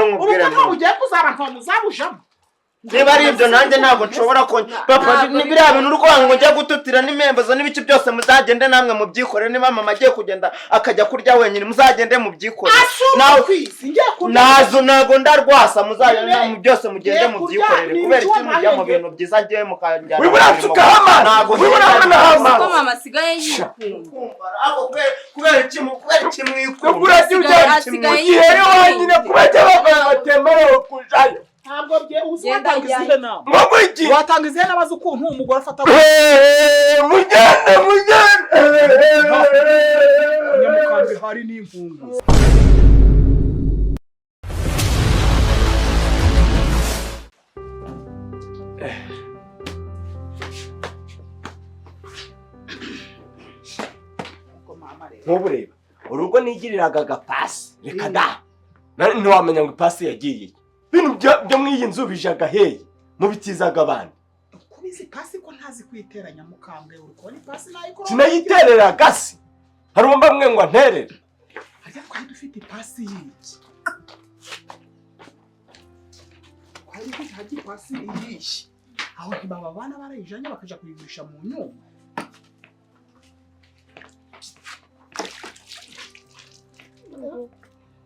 Nkubwire Ubukwe ntabwo ugiye kuzaba, nta muzabujamo. Niba ari ibyo, nanjye ntabwo nshobora kongera, papa. Ntabwo Ni biriya bintu uri kuvuga ngo njya gututira n'imembezo n'ibiki byose, muzagende namwe mubyikorere. Niba mama agiye kugenda akajya kurya wenyine, muzagende mubyikorere. Asumba kwisi ngiye kurya. Nazo ntabwo ndarwasa, muzagende Nyine, mu byose, mugende ngiye kurya, mubyikorere. ni Kubera icyo iki mujya mu wampaye. bintu byiza ngiye mukanjyana Wibura mu mirimo? nsukaho amazi. Ntabwo Wibura ngenda. hano amazi. Ko mama asigaye yikunda. Ariko kubera iki kubera iki mwikunda? Urajya ujya Asigaye ugiyeyo yikunda. wenyine, kuba abagabo batemerewe kujayo. Ntabwo bye uzi. Genda Watanga njyayo. izihe nama? Ngo iki? Watanga izihe nama z'ukuntu umugore afata? Mugende, mugende. Nyamukambi hari n'imfunguzo. Nk'ubu reba urugo nigiriraga agapasi, reka da. Ntiwamenya ngo ipasi yagiye. Ibintu byo muri iyi nzu bijaga hehe? Mubitizaga abandi. Kubizi pasi ko ntazi kuyiteranya, mukambwe, uri kubona ipasi nayikora? Sinayitereraga se? Hari uwo mbamwe ngo anterere? Harya twari dufite ipasi y'iki? Twari dufite harya ipasi iyihe? Aho ntibaba abana barayijanye bakaja kuyigurisha mu nyuma?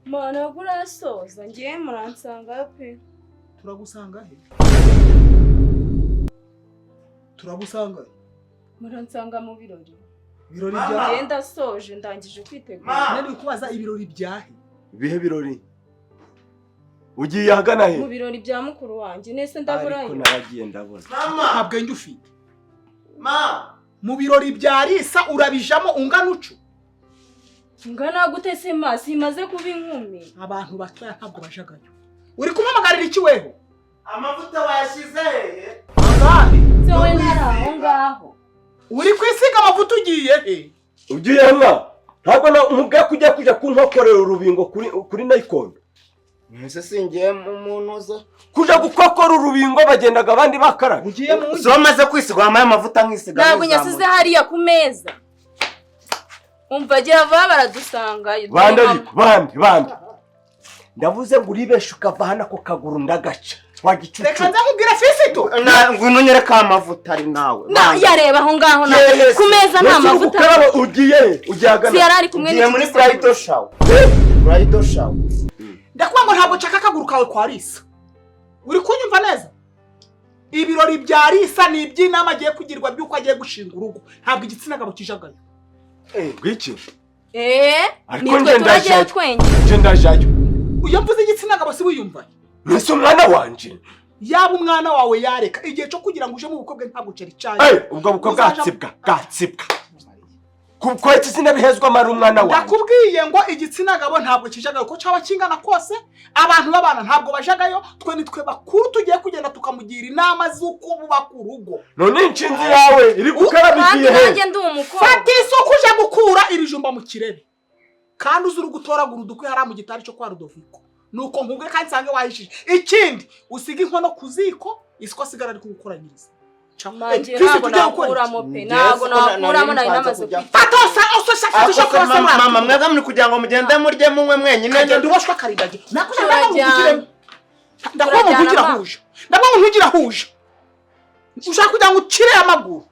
Mana, ntabwo urasoza, ngiye muransangayo pe. Turagusanga he? Turagusanga he? Muransanga mu birori. Ibirori Mama. bya Ngiye ndasoje, ndangije kwitegura. Ma. Nari kubaza ibirori byahe? Ibihe birori? Ugiye ahagana he? Mu birori bya mukuru wanjye nese Ariko ndaburayo. naragiye ndabona. Mama. Nta bwenge ufite. Ma. Mu birori bya Risa urabijamo ungana ucu? Ngana gute se ma? Simaze kuba inkumi. Abantu batoya ntabwo bajagayo. Uri kumuhamagarira iki weho? Amavuta wayashyize hehe? Angahe? Se we ntari aho ngaho. Uri kwisiga amavuta ugiye he? Ugiye nka ntabwo umubwiye ko ugiye kujya kunkokorera urubingo kuri nayikondo. Ese singiye mu muntu uza? Kuja gukokora urubingo bagendaga abandi bakaraga. Ugiye mu Si wamaze kwisiga, wambaye amavuta nkisiga Ntabwo nkizamura. nyasize hariya ku meza. Umva, gira vuba, baradusangayo. Bande ariko bande bande, ndavuze ngo uribeshe ukava hano, ako kaguru ndagaca wagicucu. Reka nze nkubwire, Fisito. Ngwino unyereke amavuta ari nawe. Na yareba aho ngaho na Yes. ku meza nta Mbese uri mavuta. gukaraba ugiye he? Ugiye ahagana Si yari ari kumwe Ngiye muri bridal shower, bridal shower. Ndakuvuga ngo ntabwo nshaka akaguru kawe kwa Risa. Uri kunyumva neza? Ibirori bya Risa ni iby'inama agiye kugirwa by'uko agiye gushinga urugo. Ntabwo igitsina gabo kijagayo. Ngwiki? Eh, Ariko nitwe njye turajyayo ndajyayo. twenyine. Nje ndajyayo. Iyo mvuze igitsina gabo si wiyumva? Mbese umwana wanje? Yaba umwana wawe yareka, igihe cyo kugira ngo uje mu bukwe bwe ntabwo cyari cyaje. Eh, ubwo bukwe bwatsibwa, bwatsibwa kuko iki sinabihezwa mara umwana wanjye. Ndakubwiye ngo igitsina gabo ntabwo kijagayo, uko cyaba kingana kose. Abantu b'abana ntabwo bajagayo. Twe ni twe bakuru tugiye kugenda tukamugira inama z'uko bubaka urugo. None inshinzi yawe iri gukaraba Kandi igiye he? nanjye ndi umukobwa. Fata isuku uje gukura ibijumba mu kirebe, kandi uzi uri gutoragura udukwi hariya mu gitari cyo kwa Rudoviko. Nuko nkubwe kandi nsange wahishije. Ikindi, usiga inkono ku ziko, isiko asigara ari kugukoranyiriza. Manjye Fisi, ntabwo tujye gukora iki? nakuramo pe. Njye Ntabwo siko nakuramo, nari nari mpanze namaze kujya. kwita. Fata osa osa shaka Ariko ushaka se kose. mama, mwebwe muri kugira ngo mugende murye munywe mwenyine. Kagenda uboshwe akarindagira. Nakuja Turajyana. ndakuba mu Turajyana, ntugira ma. huje, ndakuba mu ntugira huje. Ushaka kugira ngo ukire amaguru?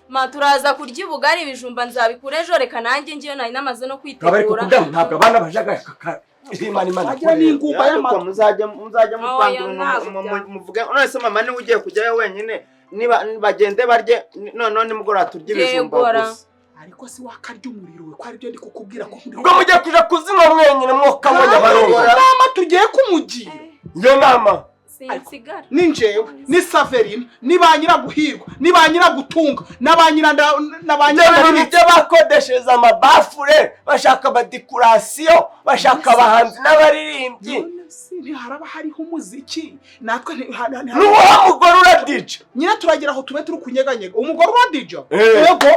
Ma, turaza kurya ubugari, ibijumba nzabikura ejo. Reka nanjye ngiyo, nari namaze no Nkaba ariko kwitegura. kubwira ngo ntabwo abana bajaga Imana Imana Wagira n'ingumba Ariko y'amatwi. muzajya mupanga Oya, ibintu ntabwo muvuge. None se mama niwe ugiye kujyayo wenyine? Niba bagende barye, noneho nimugoroba turye ibijumba Yegora. gusa. Ariko si wakarya umuriro we, ko aribyo ndi kukubwira ko Ubwo mugiye kuja kuzinywa mwenyine mwokamwe nyabarongo. Inama tugiye kumugira. Iyo nama. Sinsigara. Ni njyewe, ni Saverina, ni ba nyiraguhirwa, ni ba nyiragutunga, na ba nyiranda, na ba Ibyo bintu nyirandabitse. nibyo bakodeshereza amabafure, bashaka abadekorasiyo, bashaka abahanzi n'abaririmbyi. None se ntiharaba hariho umuziki? Natwe N'uwo mugore uradija. Nyine turagira aho tube turi kunyeganyega. Umugore uradija? Eh. Yego,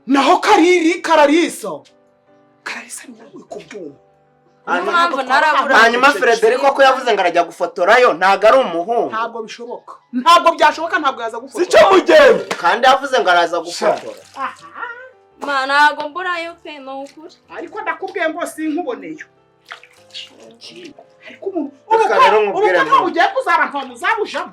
naho kariri kararisa, Kararisa ni wowe uri kubyumva. Niyo mpamvu narabura. Hanyuma Frederico ko yavuze ngo arajya gufotorayo, ntabwo ari umuhungu? Ntabwo bishoboka, ntabwo byashoboka, ntabwo yaza Si gufotora. cyo mugenda. Kandi yavuze ngo araza gufotora. Ma, ntabwo mburayo pe, ni ukuri. Ariko ndakubwiye ngo sinkuboneyo. Ariko umuntu ubu Reka rero nkubwire Ubukwe mama. bugiye kuzaba nta muzabujamo.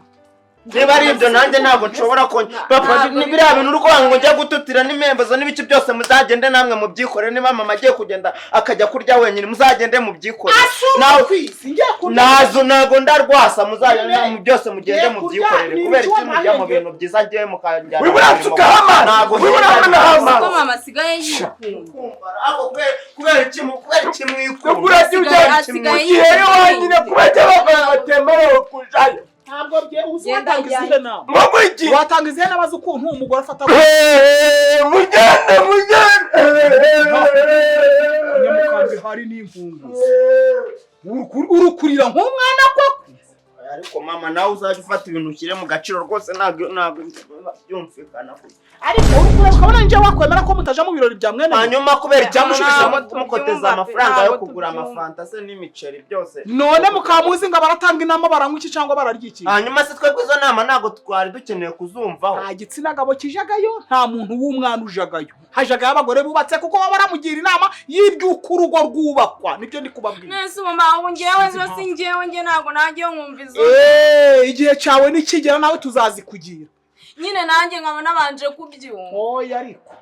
Niba ari ibyo nanjye ntabwo nshobora kongera. Papa, ni biriya bintu uri kwanga ngo njya gututira n'imembezo n'ibiki byose, muzagende namwe mubyikorere. Niba mama agiye kugenda akajya kurya wenyine, muzagende mubyikorere. Nawe Singiye kurya. Nazo ntabwo ndarwasa, muzagende mu byose, mugende Ngiye kurya, mubyikorere. ni Kubera iki ibyo mujya mu wanjye. bintu byiza ngewe mukanjyana? Wiburansukaho amazi. Ntabwo Wiburamena Siko amazi. mama asigaye yikunda. Ako kubera iki kubera iki mwikunda? Uragiye ujya Asigaye ugiheyo wenyine, kubera abagabo batemerewe kujayo. Ntabwo bye uzi. Genda Watanga njyayo. izihe nama? Ngo iki? Watanga izihe nama z'ukuntu umugore afata? Mugende, mugende. Nyamukambi hari n'imfunguzo. Urukurira nk'umwana koko. Ariko mama, nawe uzajya ufata ibintu ushyire mu gaciro rwose, ntabwo byumvikana. Ariko urukurira ukabona njye wakwemera ko mutaja mu birori bya mwene? Hanyuma kubera icyamushubije Ntabwo mukoteza tubyumva, amafaranga yo ntabwo kugura tubyumva. amafanta se n'imiceri byose. None mukaba muzi ngo baratanga inama, baranywa iki cyangwa bararya iki? Hanyuma se twebwe izo nama ntabwo twari dukeneye kuzumvaho? Nta gitsina gabo kijagayo, nta muntu w'umwana ujagayo. Hajagayo abagore bubatse, kuko baba baramugira inama y'iby'uko urugo rwubakwa. Nibyo ndi kubabwira. Nese ubu mpamvu ngewe zo si ngewe, nge ntabwo nanjye nkumva izo. Igihe cyawe nikigera nawe tuzazikugira. Nyine nanjye nkaba nabanje kubyumva. Oya, ariko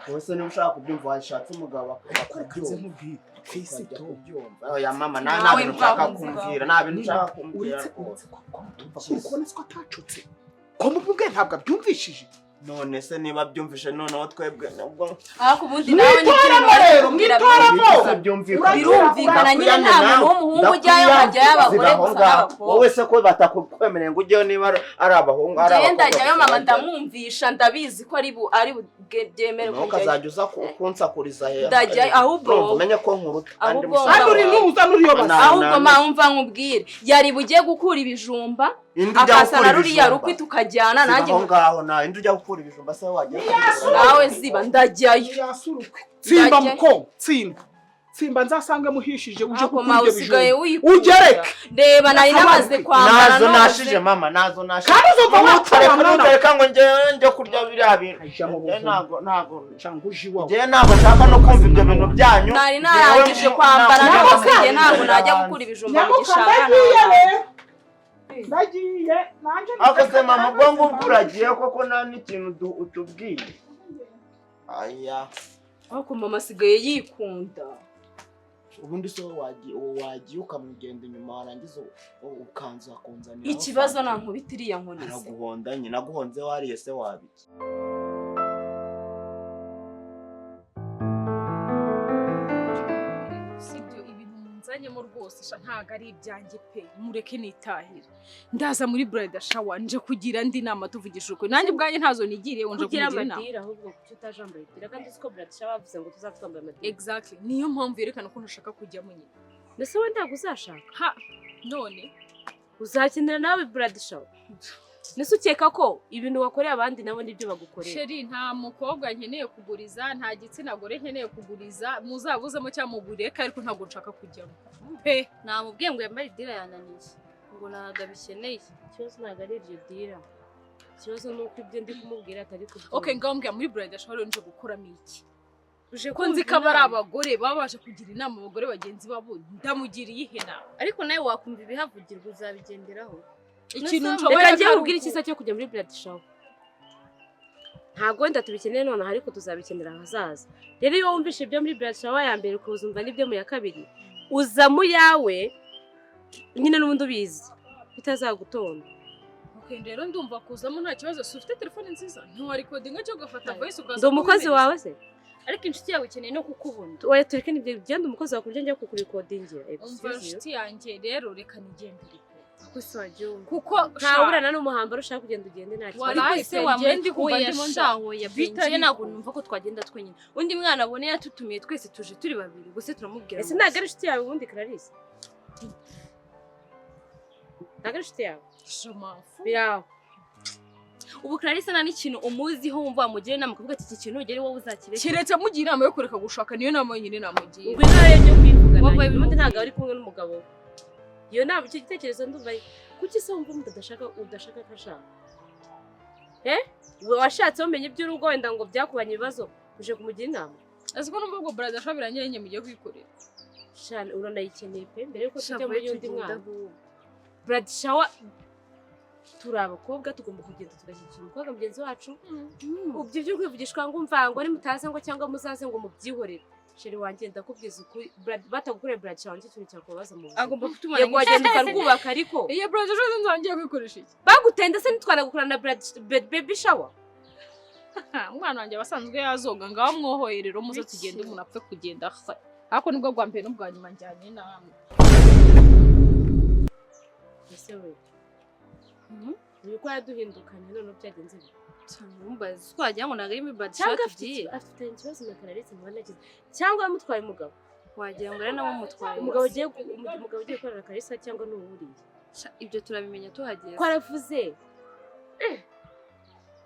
Wowe se niba ushaka kubyumva, washatse umugabo reka nze akabyumva. nkubwire, Fisito. Kubyumva. Oya mama, nawe nta Nawe bintu ushaka mvaho, kumbwira, nta bintu ushaka kumbwira Uretse rwose. uretse ko mutumva, uri kubona ko atacutse, ko mubwe ntabwo abyumvishije. None se niba byumvishe, noneho twebwe nubwo Ariko ubundi nawe ni Mwitoramo rero, mwitoramo. se byumvikana. Birumvikana nyine, nta muntu w'umuhungu ujyayo, hajyayo abagore Ziba aho gusa ngaho. n'abakobwa. Wowe se ko batakwemereye ngo ujyeyo, niba ari abahungu, ari Njyewe abakobwa ndajyayo gusa mama, bajyayo. ndamwumvisha, ndabizi ko ari byemere Nawe kujyayo. ukazajya uza kunsakuriza hejuru. Ndajyayo, ahubwo Urumva umenye ko nkuruta kandi ahubwo musaza Kandi uri wawe. nuza n'uriyo basa. Ahubwo ma, umva nkubwire, yari bugiye gukura ibijumba Indi ujya akasana gukura ruriya ibijumba. rukwi tukajyana Ziba nanjye. aho ngaho nawe, indi ujya gukura ibijumba se wagiye kubigura? Nawe ziba, ndajyayo. Tsimba. Ndajyayo. Muko tsimba, tsimba, nzasange muhishije uje Ako gukura ma, ibyo usigaye bijumba. wikunda. Ugereke. Reba, nari namaze kwambara. Nazo Nose nashije mama, nazo nashije. Kandi uzumva Ntutareka wakora. ntutareka ngo njye njye kurya biriya bintu. Ajya mu Njye buvumo. ntabwo Cyangwa uje iwawe. njye ntabwo nshaka no kumva ibyo bintu byanyu. Nari narangije Njyewe kwambara ntabwo nose, njye ntabwo najya hanze. gukura ibijumba mu Nyamuka, gishanga. ndagiye rero, ndagiye nanjye. Ariko se mama, ubwo ngubwo uragiye koko nta n'ikintu utubwiye? Aya. Ariko mama asigaye yikunda. Ubundi se wowe wagiye, uwo wagiye ukamugenda inyuma, warangiza ukanza kunzanira Ikibazo nankubita iriya nkoni se. Araguhonda nyine, aguhonze wariye se wabiki? Sibyo, ibintu munzanyemo rwose sha ntabwo ari ibyanjye pe, mureke nitahire. Ndaza muri bridal shower nje kugira andi nama, tuvugishije ukuri nanjye ubwanjye ntazo nigiriye, ngo nje Kugira kumugira inama. amadira ahubwo, kuki utaje wambaye idira kandi uzi ko bridal shower bavuze ngo tuzatwambaye amadira? Exactly, niyo mpamvu yerekana ko ntashaka kujyamo nyine. Mbese wowe ntabwo uzashaka? Ha, none Uzakenera nawe bridal shower? Mbese ukeka ko ibintu wakoreye abandi nabo nibyo bagukorera? Chérie, nta mukobwa nkeneye kuguriza, nta gitsina gore nkeneye kuguriza. Muzabuzemo cyangwa mugureke, ariko ntabwo nshaka kujyamo pe. Namubwiye ngo yambare idira, yananiye, ngo ntabwo abikeneye. Ikibazo ntabwo ari iryo dira, ikibazo ni uko ibyo ndi kumubwira atari kubyumva. Okay, ngaho mbwira, muri bridal shower nje gukuramo iki? Uje Ko nzi ko aba ari abagore baba baje kugira inama abagore bagenzi babo, ndamugira iyihe nama? Ariko nawe wakumva ibihavugirwa, uzabigenderaho. Ikintu Nusaba- nshoboye Reka njye ko ari nkubwire icyiza cyo kujya muri bridal shower. Ntabwo wenda tubikeneye nonaha, ariko tuzabikenera ahazaza. Rero iyo wumvishe ibyo muri bridal shower ya mbere, ukuzumva n'ibyo mu ya kabiri, uza mu yawe nyine n'ubundi ubizi bitazagutonda. Okay, rero ndumva kuzamo nta kibazo. Si ufite telefone nziza, ntiwarikodinga cyangwa ugafata voice ukaza Ndi umukozi kumwohereza? wawe se? Ariko inshuti yawe ikeneye no kukubona. Oya, tureke nibyo, genda umukozi wawe kurya njya kukurikodingira. Umva Excuse you. inshuti yanjye, rero reka nigendere pe. Kuko se wagiye wumva Kuko ntawurana n'umuhambaro, ushaka kugenda ugende, nta kibazo. Waraye Se pe, wambaye njye ndi kumva oya ndimo sha, oya Bita Benji, ntabwo ariko. numva ko twagenda twenyine. Undi mwana abone yatutumiye twese, tuje turi babiri gusa, turamubwira Ese ngo ntabwo ari inshuti yawe ubundi, Clarisse? Ntabwo ari inshuti yawe? Shomafu. Biraho. Ubu Clarisse nta n'ikintu umuziho wumva wamugira inama, ukavuga ati iki kintu ugere wowe uzakireke? Keretse amugira inama yo kureka gushaka, niyo nama yonyine namugira. Ubwo nawe yo kwivuga Wowe nayo ubundi bimubwira. ntabwo ari kumwe n'umugabo we. Iyo nama, icyo gitekerezo ndumva kuki se wumva umuntu udashaka ko ashaka? Eh, washatse wamenye iby'urugo, wenda ngo byakubanye ibibazo, uje kumugira inama? Azi ko numva ubwo bridal shower birangiye, njye mugiye kwikorera. Shana, uranayikeneye pe, mbere yuko tujya muri undi mwana. Bridal shower, turi abakobwa, tugomba kugenda tugashyigikira umukobwa mugenzi wacu. Ibyo byo kwivugishwa ngo umva ngo nimutaze ngo cyangwa muzaze ngo mubyihorere, chéri wanjye, ndakubwiza ukuri, batagukoreye bridal shower, nicyo kintu cyakubabaza mu buzima. Agomba kutumara. Yego, wagenda ukarwubaka, ariko Iyo bridal shower nzongeye kwikoresha iki? Bagutenda se ntitwanagukorana na baby shower? Umwana wanjye aba asanzwe yazoga. Ngaho mwohoye rero, muze tugende, umuntu apfe kugenda, ariko nibwo bwa mbere n'ubwa nyuma njyanye namwe. Ese we, uyu ko yaduhindukanye none byagenze bite? Mbaza, twagira ngo ntabwo ari muri bridal shower Cyangwa afite tugiye. Afitanye ikibazo na Clarisse mubona nagize, cyangwa yamutwaye umugabo. Wagira ngo ari nawe umutwaye. Umugabo ugiye gukorana na Clarisse cyangwa ni uwuriye? Sha, ibyo turabimenya tuhageze. Ko aravuze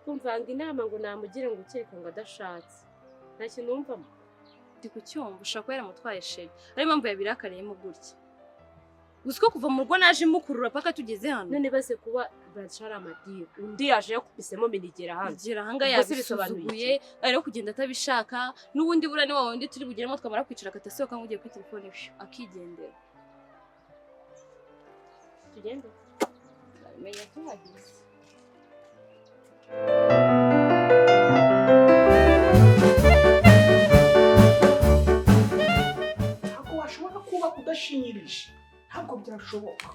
kumvanga inama ngo namugire ngo ukeka ngo adashatse, nta kintu wumvamo? Ndi kucyumva, ushobora kuba yaramutwaye chéri, ariyo mpamvu yabirakariyemo gutya. Gusa ko kuva mu rugo naje mukurura paka tugeze hano. None baze kuba bridal ari amadiri, undi yaje yakubisemo minigera hano. Kugera ahangaha Ubwo se bisobanuye yabisuzuguye, ari no kugenda atabishaka. N'ubundi buriya ni wa wundi turi bugeremo, twamara kwicara agahita ngo ugiye kuri telefone, phew, akigendera. Tugende. Turabimenya tuhageze. Ntabwo washobora kubaka udashinyirije, ntabwo byashoboka.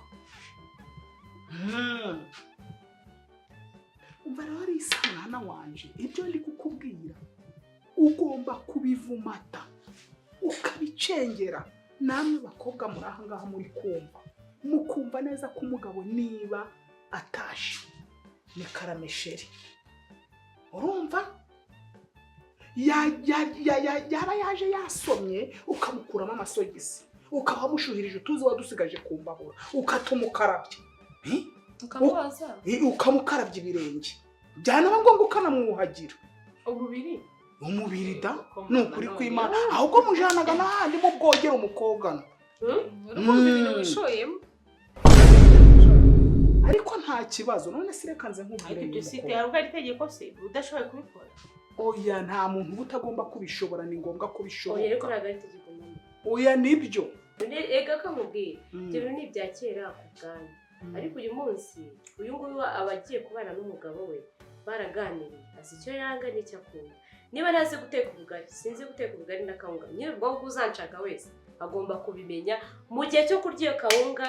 Umva rero Lisa, mwana wanje, ibyo ndi kukubwira ugomba kubivumata ukabicengera. Namwe bakobwa muri aha ngaha muri kumva, mukumva neza ko umugabo niba atashe ni karame chéri, urumva? Yaba yaje yasomye, ukamukuramo amasogisi, ukaba wamushuhirije utuzi wadusigaje ku mbabura, ukatumukarabya. Ukamubaza. Ukamukarabya ibirenge, byanaba ngombwa ukanamwuhagira. Umubiri. Umubiri da, ni ukuri kw'Imana. Ahubwo mujanaga n'ahandi mu bwogero mukogana. Urumva ibintu wishoyemo. Ariko nta kibazo. None se reka nze nkubwire. Ariko ibyo si mukobwa. ntabwo ari itegeko se udashoboye kubikora? Oya, nta muntu uba utagomba kubishobora, ni ngombwa Oya, ariko kubishobora. Ntabwo ari itegeko, mama. Oya, nibyo. None ega kamubwira, ibyo bintu ni ibya kera ku bwanyu, ariko uyu munsi uyu nguyu aba agiye kubana n'umugabo we baraganiriye, azi icyo yanga n'icyo akunda. Niba ntazi guteka ubugari, sinzi guteka ubugari na kawunga, nyine ubwo ngubwo uzanshaka wese agomba kubimenya. Mu gihe cyo kurya iyo kawunga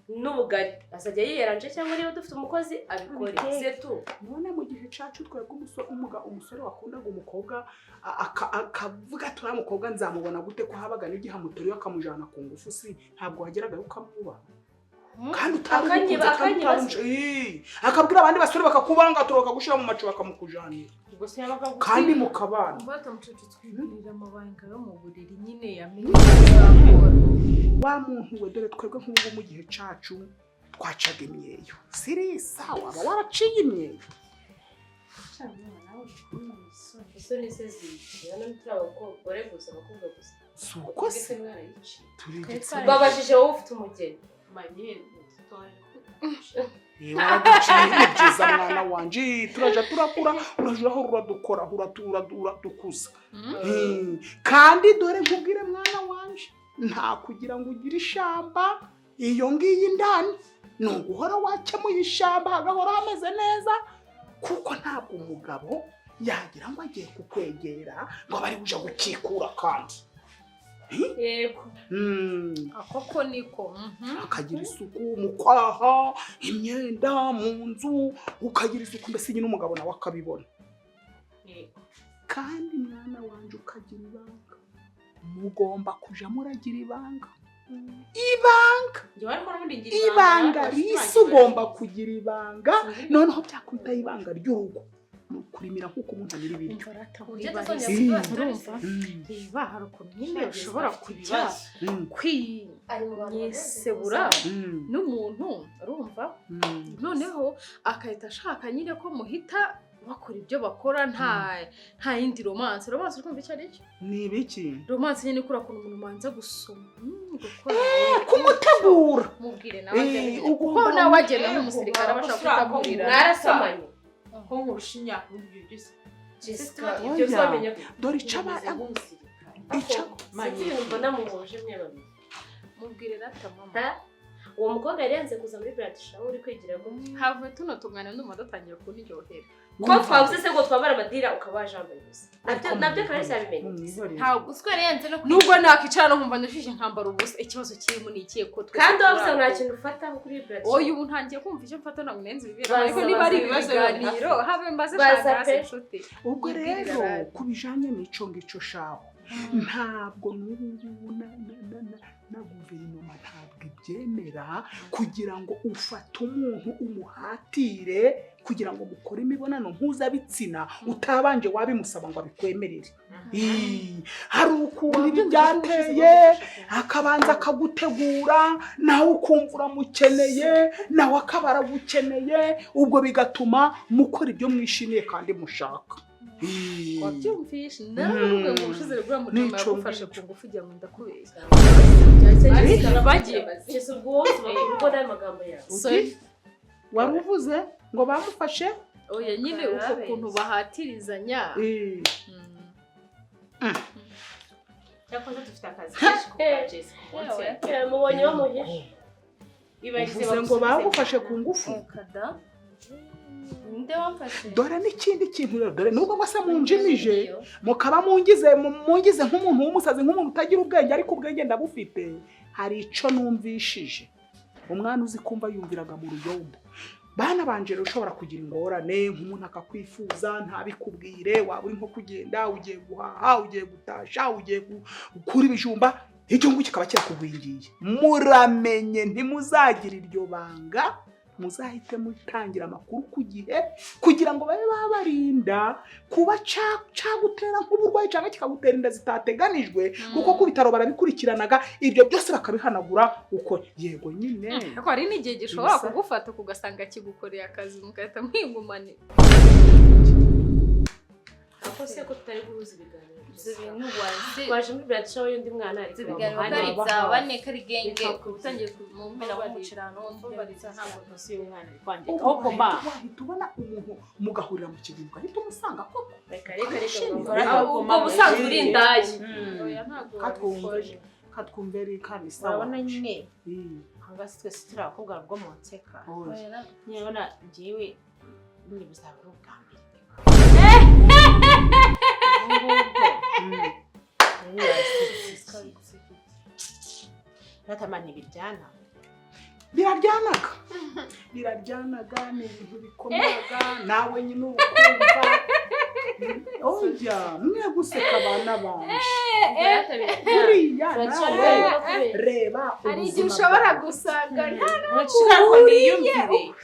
n'ubugari azajya yiyeranje, cyangwa niba dufite umukozi abikore. Abiteke. Setu. None mu gihe cyacu twebwe, umusore wakundaga umukobwa akavuga ati: "Uriya mukobwa nzamubona gute?" Ko habaga n'igihe amuteruye akamujyana ku ngufu, si ntabwo wageragayo ukamwubaha kandi utari Akanyiba- umukunze kandi akanyiba utari. Akabwira abandi basore bakakubangatura, bakagushyira mu macu, bakamukujanira Ubwo se yabaga kandi mukabana. Mbata mucacu, twibwirira amabanga yo mu buriri nyine yamenye uzakora. Wa muntu we, dore twebwe nk'ubu mu gihe cyacu twacaga imyeyo. Sirisa, waba waraciye imyeyo? Isoni se ziyiciye hano? Turi abagore gusa, abakobwa gusa. Si uko se Mwarayiciye? Turi igitsina. Babajije wowe ufite umugeni. Manye dutoya. Niba waraduciye ni byiza, mwana wanje. Turaja turakura, uraja uraho uradukora, uradukuza. Kandi dore nkubwire, mwana wanje, nta kugira ngo ugire ishamba iyo ngiyo indani, ni uguhora wakemuye ishamba hagahora hameze neza, kuko ntabwo umugabo yagira ngo agiye kukwegera ngo abe ari buja gukikura kandi. Yego. Ako ko niko. Akagira isuku mu kwaha, imyenda mu nzu, ukagira isuku mbese nyine umugabo nawe akabibona. Yego. Kandi mwana wanje, ukagira ibanga. Mugomba kuja muragira ibanga, ibanga. Njyewe ariko n'ubundi ngira Ibanga. Bashiki Risa, banjye ugomba barabizi. kugira ibanga. Noneho byakwitaho ibanga ry'urugo ni ukurimira nk'uko umuntu amira ibiryo. Umva rata, Ujya wibarize. tuzongera Urumva, reba, hari ukuntu nyine ushobora kujya Ibibazo. Ari mu bantu kwiyesebura n'umuntu, urumva? Noneho agahita ashaka nyine ko muhita bakora ibyo bakora, nta yindi romance. Romance urumva icyo ari cyo? Ni ibiki? Romance nyine ikura ukuntu umuntu umanza gusoma, gukora Kumutegura. Mubwire nawe agende. Kuko Ugomba nawe agenda nk'umusirikare, aba ashaka kutaburira. Mwarasomanye? Ko nkurusha imyaka, ubundi ibyo byose. Jessica, Oya. ibyo uzamenya. Dore icyo aba Umeze nk'umusirikare. icyo Sinzi ibintu mbona muhuje mwe babiri. Mubwire rata mama. Ha? Uwo mukobwa yari yanze kuza muri bridal shower, uri kwigira gutya. Have tuno tungana ndumva dutangiye kuniryohera. Ko twavuze se ngo twambara amadira, ukaba waje wambaye ubusa, nabyo Clarisse yabimenye. Mumwihorere. Ntabwo Uswa yari yanze no nubwo nakwicara no nkumva ndashyushye nkambara ubusa, ikibazo kirimo ni ikihe ko twese Kandi wavuze ngo nta turi kintu ufata kuri bridal aho? Oya, shower. ubu ntangiye kumva icyo mfata, ntabwo nenze ibibera, Baza, ariko niba ari baza ibibazo ibiganiro habe mbaze. Baza Shangase pe. inshuti. Ubwo Yibwirira rero radiyo. ku bijanye n'ico ngico shaho, ntabwo n'ubu ngubu na guverinoma ntabwo ibyemera kugira ngo ufate umuntu umuhatire kugira ngo mukore imibonano mpuzabitsina utabanje wabimusaba ngo abikwemerere. Hari ukuntu ibi byateye, akabanza akagutegura, nawe ukumva uramukeneye, nawe akaba aragukeneye, ubwo bigatuma mukora ibyo mwishimiye kandi mushaka. Wabyumvishe naravuga ngo ubushize rugura mu Nico yagufashe ngicyo. ku ngufu ugira ngo ndakubeshya. Bagiye kugeza ubwo wowe usohoka urugo n'ayo magambo yawe. Uti wari uvuze ngo bamufashe? Oya nyine, uko kuntu bahatirizanya. Cyakoze dufite akazi kenshi ku bwa Jessica ku munsi. Mubonye bamuhishe. Ibarize. Uvuze ngo bagufashe ku ngufu? Kada ninde wamfashe? Dore n'ikindi kintu rero, dore nubwo mwese munjimije mukaba mungize nk'umuntu w'umusazi, nk'umuntu utagira ubwenge, ariko ubwenge ndabufite. Hari ico numvishije, umwana uzi kumva yumviraga mu ruyombo. Bana banje rero, ushobora kugira ingorane nk'umuntu akakwifuza ntabikubwire. Waba uri nko kugenda, ugiye guhaha, ugiye gutasha, ugiye gukura ibijumba, icyo ngicyo kikaba kirakugwingiye. Muramenye ntimuzagira iryo banga, muzahite mutangira amakuru ku gihe kugira ngo babe babarinda kuba cagutera nk'uburwayi cyangwa kikagutera inda zitateganijwe, kuko ku bitaro barabikurikiranaga ibyo byose bakabihanagura uko. Yego nyine. Ariko hari n'igihe gishobora Ibisa. kugufata ugasanga kigukoreye akazi, mugahita mwigumanira. Ako se ko tutari guhuza ibiganiro? Ibyo bintu wazi. Twaje muri bridal shower y'undi mwana, ariko Ibyo biganiro ko ari ibya bane, ko ari genge, utangiye kumena nk'umuceri ahantu Mbabariza, ntabwo ntuzi uyu mwana ari kwandika. Ubu Ahubwo ma wahita ubona umuntu mugahurira mu kigwi, ugahita umusanga koko. Reka, reka, reka. Wishimira. Ubwo busanzwe uri indaya. Oya, ntabwo Katwumve. wabikora. Katwumve reka ni sawa. Urabona nyine, ahangaha si twese turi abakobwa bwo mu nseka. Oya. Nyine urabona njyewe nyine buzaba ari ubwa mbere. Ubu ngubwo Natamani biryana. Biraryanaga, biraryanaga, ni ibintu bikomeraga, nawe nyine urukumva. Oya, mwe guseka abana banje, buriya nawe reba Hari igihe ubuzima ushobora bwawe. gusanga nta Ntushaka niyumvire.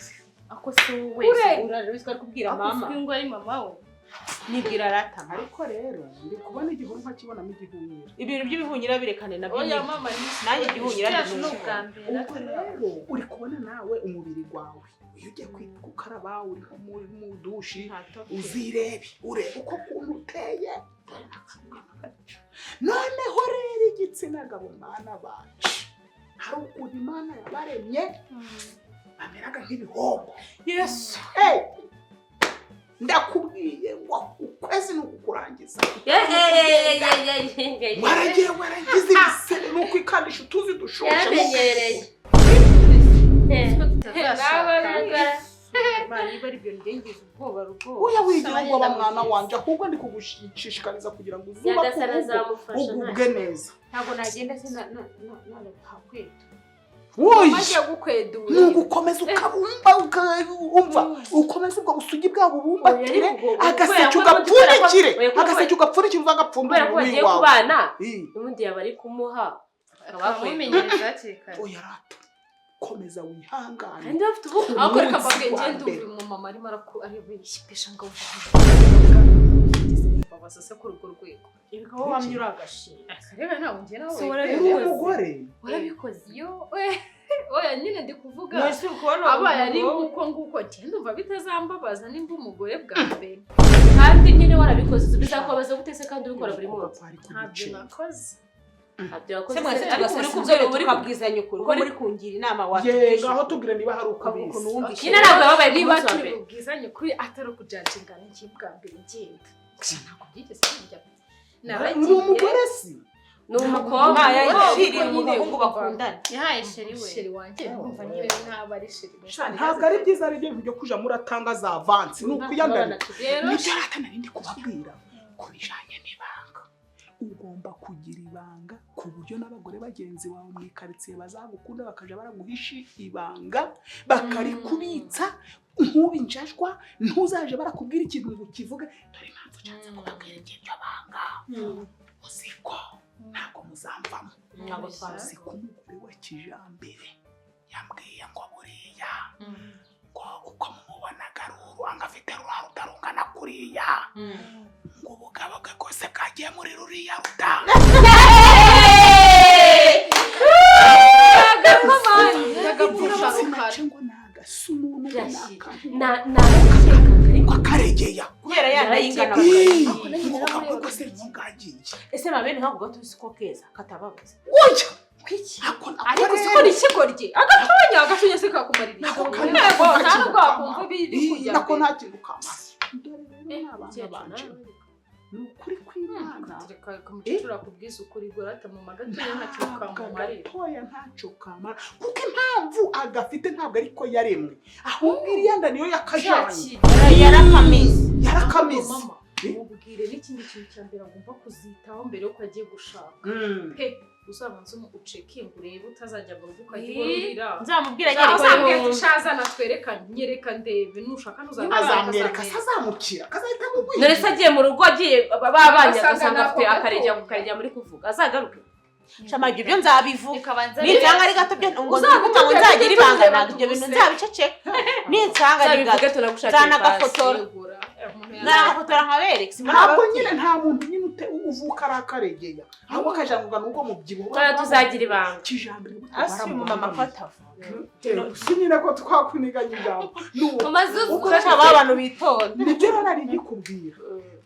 Ako si wowe Kure. wese uri kubwira mama. Ngo ari mama we. Nibwira ratama. Ariko rero ndi kubona igihuru nkakibonamo igihunyira. Ibintu by'ibihunyira birekane nabyo. Oya mama ni Nanjye igihunyira. Yacu ni ubwa mbere. Ubwo rero uri kubona nawe umubiri wawe, iyo ugiye gukaraba, uri nko mu dushi, uzirebe, urebe uko kuntu uteye. Noneho rero igitsina gabo, mwana bacu, hari ukuntu Imana yabaremye bameraga nk'ibihombo. Yesu. Hey! Ndakubwiye ngo ukwezi ni ukukurangiza. Waragiye waragize ibisebe, ni ukwikandisha utuzi dushushe. Yaramenyereye. Niba ari ibyo ngengize ubwoba rwose. Oya, wigira ubwoba mwana wanjye, ahubwo ndi kugushishikariza kugira ngo uzubake Nyagasani urugo azamufasha, nta ugubwe neza. Ntabwo nagenda se na Woye, Maze gukwedura. ni ugukomeza ukabumba, umva, ukomeza ubwo busugi bwabo ubumbatire, Oya, ariko ubwo- agaseke kubera ko- ugapfundikire, oya, kubera ko- agaseke ugapfundikire, uzagapfundura Kubera ko umubiri bagiye wawe. kubana, Ii. ubundi yaba ari kumuha Akamumenyereza hakiri kare. Oya rata, komeza wihangane. Kandi bafite ubukwe. Ahubwo reka Umunsi mbabwire, wa ngende mbere. umva umumama arimo arabesha ngo babaza se kuri urwo rwego. Ibikaba wamye uri agashinga. Reba, ntabwo njye nawe. So Uri warabikoze. umugore. Warabikoze. Yo, oya nyine ndi kuvuga Mwese uri kubona abaye ari umugabo. nguko nguko, njye ndumva bitazambabaza nimba umugore bwa mbere. Kandi nyine warabikoze, bizakubabaza gute se kandi ubikora buri munsi? Papa ari Ntabyo kugucenga. nakoze. Ntabyo wakoze Se mwese se, ariko uri tugasasa kubwira inzobe, uri tukabwizanya ukuri ko muri kungira inama, Yego, aho tubwire niba hari uko ukavuga ukuntu ubizi. wumvise. Nyine ntabwo yababaye ku Niba munsi wa turi mbere. bubwizanye kuri atari ukujajinga, ngiye bwa mbere ngenda, ntabwo byigeze bijya. Uri umugore si? Ni umukobwa. Yayishiriye umuhungu bakundana. Yahaye chéri we. Chéri wanjye ndumva niwe ntabwo ari chéri we. Ntabwo ari byiza, ari ibyo byo kuja muratanga za avance, ni ukuyandarika. Rero Nibyo rata nari ndi kubabwira ku bijanye n'ibanga. Ugomba kugira ibanga ku buryo n'abagore bagenzi bawe mu ikaritsiye bazagukunda, bakaja baraguhisha ibanga, bakarikubitsa. Ntuba injajwa, ntuzaje barakubwira ikintu ngo ukivuge. Dore impamvu nshatse kubabwira iby'iryo banga: uziko ntabwo muzamvamo. Ntabwo twazi. Uziko umugore wa kijambere yambwiye ngo buriya ngo uko mumubonaga ari uruhanga afite, ruriya rutarungana kuriya, ngo ubugabo bwe bwose bwagiye muri ruriya ruda. Sinace ngo ni agasumuntu, ngo ni akantu Na ngo akaregeya. Kubera ya ndayingana. Ih, ngo ubugabo bwe bwose niho bwagiye. Ese mabene ntabwo gato uzi ko keza katababaza? Oya. Kwiki? Ako Ariko siko ni ikigoryi agatonya agatonya se kakumarira Nako iki? kari Yego, nta nta kintu nubwo wakumva kamara. biri Ih, kujya nako mbere. nta kintu kamara. Dore rero ni abana banje, ni ukuri kw'Imana. Reka umukecuru akubwiza ukuri, gorata mu magatoya nta kintu Ntabwo kamumarira. agatoya ntacyo kamara, kuko impamvu agafite ntabwo ariko yaremwe, ahubwo iriya nda niyo yakajanye. Yarakamize. Yarakamize. Mama, mubwire n'ikindi kintu cya mbere agomba kuzitaho mbere yuko agiye gushaka pe. Uzabanze ucekinge urebe utazajya mu rugo ukajya uhora. Nzamubwira Uzamubwira nyine. ati shaza natwereka, nyereka ndebe, nushaka ntuzamwereka. Azamwereka se? Azamukira kazahita amugwira. None se agiye mu rugo, agiye babanye, Agasanga agasanga afite nako akaregeya gatoya. ku karegeya muri kuvuga, azagaruke? Shama, ibyo byo nzabivuga. Reka Ninsanga ari gato byo ngo nziguma ngo nzagira ibanga, ntabwo ibyo bintu nzabiceceka. Ninsanga ari Uzabivuge, gato tunagushakira ipasi. nzanagafotora, nzanagafotora nkabereka. Simbona Ntabwo ababwira. nyine nta muntu nyine uvuka ari akaregeya, ahubwo akajangwa n'ubwo mubyibuho. Twara tuzagira ibanga. Kijambere. Asi umumama ko atavuga. Si nyine ko twakuniganya ijambo. Nuwo Mazuzu. Ufasha ba bantu bitonda. Nibyo rero nari nkikubwira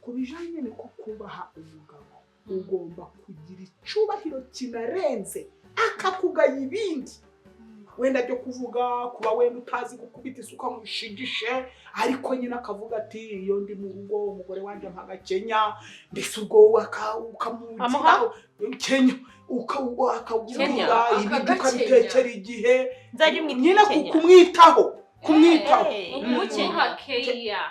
ku bijanye niko kubaha umugabo. Ugomba kugira icyubahiro kinarenze, akakugaya ibindi wenda byo kuvuga, kuba wenda utazi gukubita isuka ngo ushigishe, ariko nyine akavuga ati iyo ndi mu rugo umugore wanjye ampa agakenya. Mbese ubwo ukamugira Amuha? Kenya, akagurira Kenya. ibiryo, Akagakenya. ukabitekera igihe. Nzajya umwita Nyine Kenya. kumwitaho, kumwitaho. Umukenyera keya.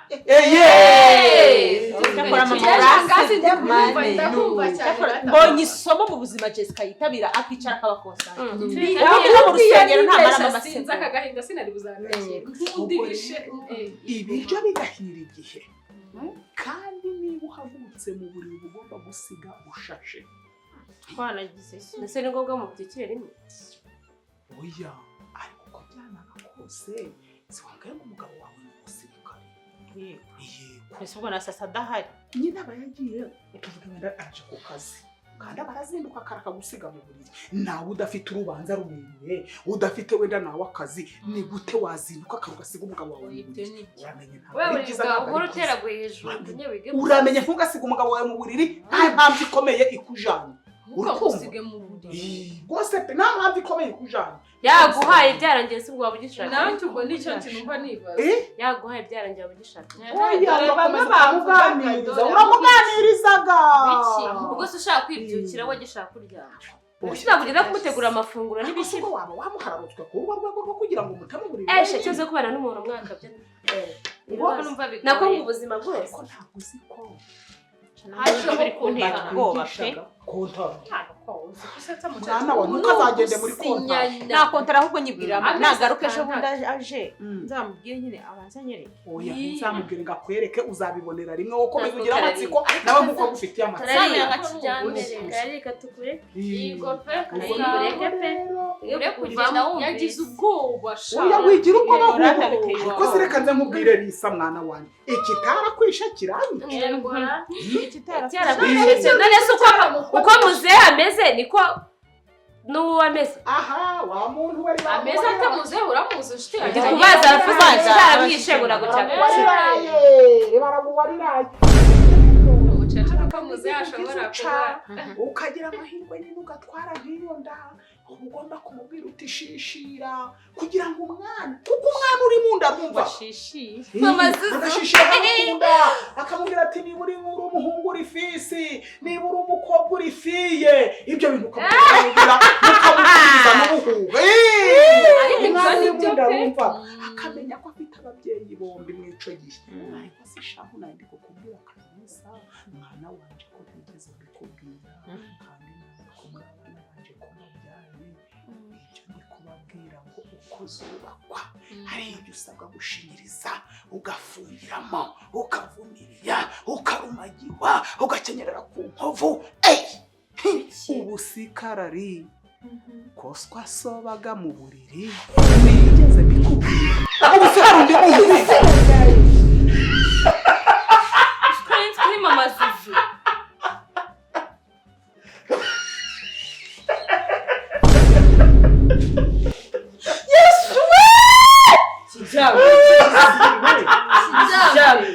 Eye. Cyakora mama. Shangazi, ndi kumva, ndakumva cyane. Mbonye isomo mu buzima. Jessica yitabira akicara akabakosa. Mm. Ubundi no mu rusengero ntamaramo Sinzi amasegonda. aka gahinda sinari buzantekere nkundirishe. Ibiryo bigahira igihe, kandi niba uhagurutse mu buriri uba ugomba gusiga ushashe. Twanagize. Ndetse ni ngombwa mubyukire rimwe? Oya, ariko uko byanaba kose si wambwiye ngo umugabo wawe ni umusirikare? Yego. Yego. Mbese ubwo na sasa adahari? Nyine aba yagiye, tuvuge wenda aje ku kazi, kandi aba arazinduka kare akagusiga mu buriri. Nawe udafite urubanza rurerure, udafite wenda nawe akazi, ni gute wazinduka kare ugasiga umugabo wawe mu buriri? Uramenye ntabwo Wewe ari uri byiza, bwawe ntabwo uhora ari byiza. uteraguye hejuru nyine wige. Uramenye ntugasiga umugabo wawe mu buriri nta mpamvu ikomeye ikujanye. Ntukamusige mu buriri. Ih, rwose pe, nta mpamvu ikomeye ikujanye. Yaguhaye byarangiye se ubwo waba ugishaka? Nanjye ubwo nicyo kintu mba nibaza. Eh? Yaguhaye byarangiye, waba ugishaka? Oya, Dore bamwe urakomeza bavuga ukamuganiriza. dore. Uramuganirizaga. Ubwo se ushaka kwibyukira we agishaka kuryama? Ushobora kugenda kumutegura amafunguro Ariko se n'ibiki. ubwo waba wamuhararutswe ku urwo rwego rwo kugira ngo umuteme uburiri Eshe wenyine? cyoze kubana n'umuntu umwaka byo Ubwo numva bigoye. Nako ngo ubuzima bwose. Ariko ntabwo uzi ko Hajeho biri kuntera ubwoba pe. Kontara. Usetsa. Mwana wa, ntukazagende muri kontara. Nta kontara, ahubwo nyibwira Amezi nagaruka ejo bundi atandatu. aje nzamubwire nyine abanze anyereke. Oya, ntuzamubwire ngo akwereke, uzabibonera rimwe. Wowe ukomeza Ntabwo ugira kararira. amatsiko nawe nk'uko agufitiye amatsiko. Kararira. Nka kijyambere. Kararira tukureke. Yego pe. Ubwo Tukureke pe. Ure kugenda wumvise. Yagize ubwoba sha. Oya, wigira ubwoba. Yego, Ahubwo biteye ariko ubwoba. zireka nze nkubwire, Risa mwana wanjye, ikitarakwishe kiranyica. Cyarabishetse. None se uko muzehe ameze niko n'uwo ameze? Aha wa muntu we. Ameze ate muzehe? Uramuzi inshuti yanjye? Ndi kubaza, aravuze ngo Kubaza. cyaramwishe ngo ntabwo cyakwishe. Wariraye, baraguwariraye. Umukecuru ko muzehe ashobora kuba Ukagira amahirwe nyine ugatwara nk'iyo nda. Uba ugomba kumubwira uti shishira, kugira ngo umwana, kuko umwana uri mu nda arumva. Washishiye. Mama Zuzu. Agashishira akamukunda, akamubwira ati niba uri umuhungu uri fils, niba uri umukobwa uri fille. Ibyo bintu ukamubwira, mukamukuriza n'ubuhuha. Ariko Umwana uri ibyo mu nda pe. arumva, akamenya ko afite ababyeyi bombi mu ico gihe. Ariko se shahu, nari ndi kukubwira Kalisa mwana wanje ko ntigeze mbikubwira, kandi nawe ko muri abana banje ko mubyaye, ibyo ndi kubabwira ngo uko zubakwa, hari ibyo usabwa gushinyiriza, ugafungiramo, ukavumirira, ukarumagiwa, ugakenyerera ku nkovu. Ey! Ubu si karari koswa sobaga mu buriri, nigeze mbikubwira? Ubu se hari undi muntu? Kuri Mama Zuzu. Yesu we! Kijyambe. Kijyambe.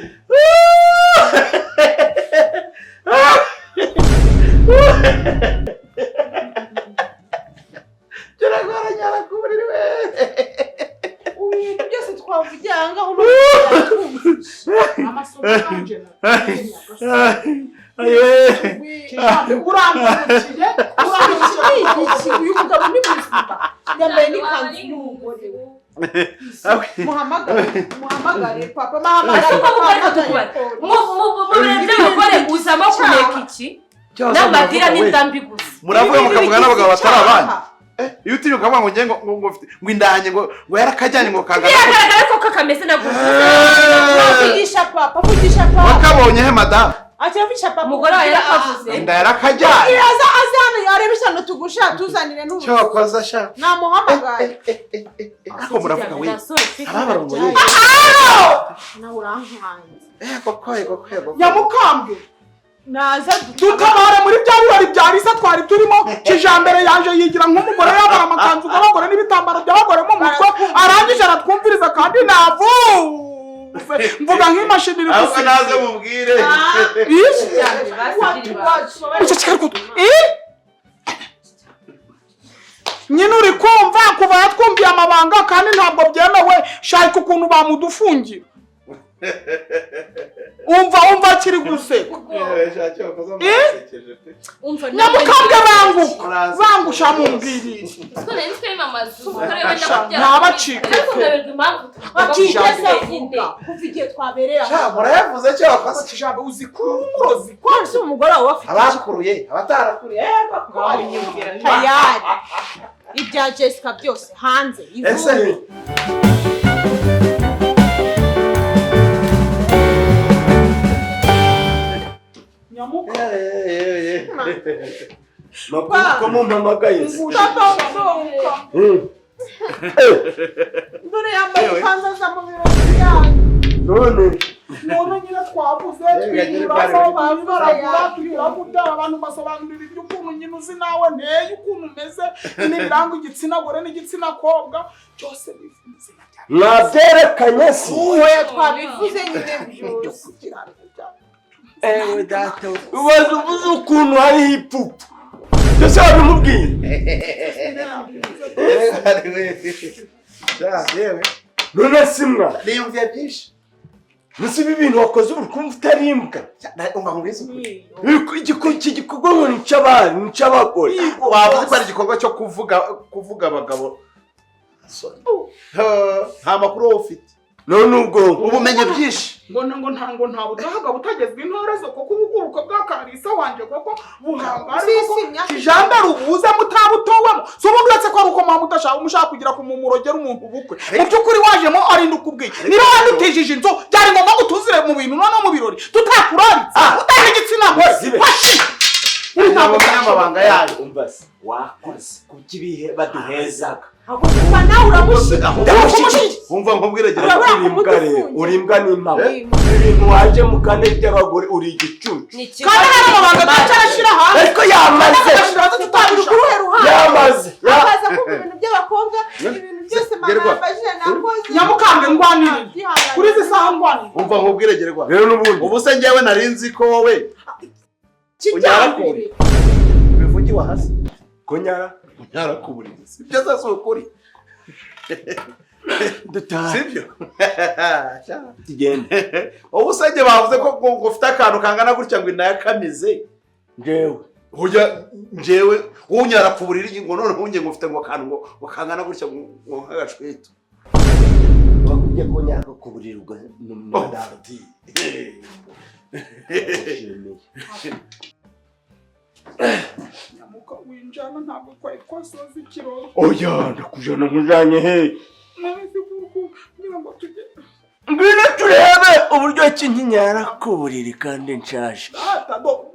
Turagoranyara ku buriri we. Ibintu byose twavugiye aha ngaho. Amasomo yanje. Urambukiye, urambukiye. Uyu mugabo ni muzima, yambaye n'ikanzu y'umugore we. Muhamagare, muhamagare papa, muhamagare. Ese Papa, koko ariko muhamagare. tukubara mu birori by'abagore uzamo kuneka iki n'amadira n'indambi gusa? Muravuga mukavuga n'abagabo batari abanyu. Iyo utinyuka ukavuga ngo ngiye ngo ngo indanye ngo yarakajyanye ngo kangana. Biragaragara ko kakameze na gusa. Vugisha papa, vugisha papa. Wakabonye he, madamu? Akiravugisha papa. Umugore wawe yarakavuze. Inda yarakajyanye. Aza, aza hano arebe ishyano tugusha tuzanire n'ubu. Cyokoza sha. Namuhamagaye. Ariko muravuga we, ababarongoye. Nawe urankanze. Koko koko koko. Nyamukambwe. Naza. Dutabara muri bya birori bya Risa twari turimo kijambere, yaje yigira nk'umugore, yambara amakanzu y'abagore n'ibitambaro by'abagore mu mutwe, arangije aratwumviriza, kandi navuze mvuga nk'imashini iri Ahubwo gusiga. naze mubwire. Uceceka ariko. Eh? Nyine uri kumva kuva yatwumviye amabanga, kandi ntabwo byemewe. Shaka ukuntu bamudufungira. Umva, umva, akiri guseka. Yewe sha, cyokoza murasekeje pe. Umva. Nyamukambwe, banguka, bangusha, mumbwirire. Siko nari nzi ko ari Mama Zuzu, ko ari we wenda kubyara. Ntabacike. Ariko ndaberwa impamvu Batigeze avuga kuva igihe twabereye Sha aha. murayavuze cyokoza. Kijambo, uzi kumurozi. Ko si umugore wawe afite Abakuruye abatarakuriye koko. Tayari ibya Jessica byose hanze. Ese ivumbi. Nyamuka. Makuru ko mumpamagaye se? Papa, sohoka. Dore yambaye ikanzu aza mu birori byanyu. None None nyine twavuze, twiyuraho, baragura, tugira abantu basobanurira iby'ukuntu nyine uzi nawe nteye, ukuntu umeze n'ibiranga igitsina gore n'igitsina kobwa byose biva mu izina rya Mwabyerekanye se? Oya, twabivuze nyine byose. Ewe data, ubaze uvuze ukuntu hariho ipfupu byose wabimubwiye. Sha yewe. None si mwa Niyumviye byinshi. Nasi ibi bintu wakoze uri kumva utari imbwa? Umva nkubwize ukuri. Iki gikorwa ngo ni icy'abari, ni icy'abagore. Wavuze ko ari igikorwa cyo kuvuga abagabo. Nta makuru wowe ufite. None ubwo ubumenye byinshi. Ngo nta budahaga butagezwa intorezo, kuko ubuguruko bwa Kalisa wanjye koko buhanga Si, ariko si, imyaka kijambere ubuze mutabutowemo. Si ubundi uretse ko ari uko mama udashaka umushaka kugira ku mumurogera umuntu ubukwe, mu by'ukuri wajemo arinda ukubwiye. Niba wandutijije inzu, byari ngombwa ngo tuzire mu bintu noneho mu birori tutakuraritse utari igitsina gore. Zibe. Washi uri ntabwo. Umunyamabanga yayo. Umva se, wakoze kuki ibihe baduhezaga? Kuva nawe uramushyira. Umva nkubwire, gira Urabura Uri imbwa rero, kumudufungira. uri imbwa n'impamo. Ibintu waje mu kane by'abagore, uri igicucu. Kandi hari amabanga atacarashyira hanze. Ariko yamaze. Agashyira hanze Twabiri tutabishaka. kuruhe ruhande? Yamaze. Akaza kumva ibintu by'abakobwa, ibintu byose mama Gerwa. yambajije nakoze. Nyamukambwe, ndwanirire. Byihangane. Kuri izi saha ndwanirire. Umva nkubwire, gerwa. Rero n'ubundi Ubu se njyewe nari nzi ko wowe Kijyambere. bivugiwe hasi. Ko nyara. Unyara ku buriri, sibyo? Se si ukuri? Dutahe. Sibyo? Tugende. Ubu se njye bavuze ko ngo ufite akantu kangana gutya, ngo inda yakamize. Njyewe? Ujya njyewe unyara ku buriri, ngo none ntunge ngo ufite ngo akantu ngo kangana gutya, ngo nk'agashwitu. Wakubye ko nyara ku buriri ubwo ni Oh, madamu. Fati. Ndagushimiye. Nyamuka winjana, ntabwo twari twasoza ikirori. Oya, ndakujana, nkujanye he? Nahise kugira ngo tujye. Ngwino turebe uburyo ki nkinyara ku buriri kandi nshaje. Data do.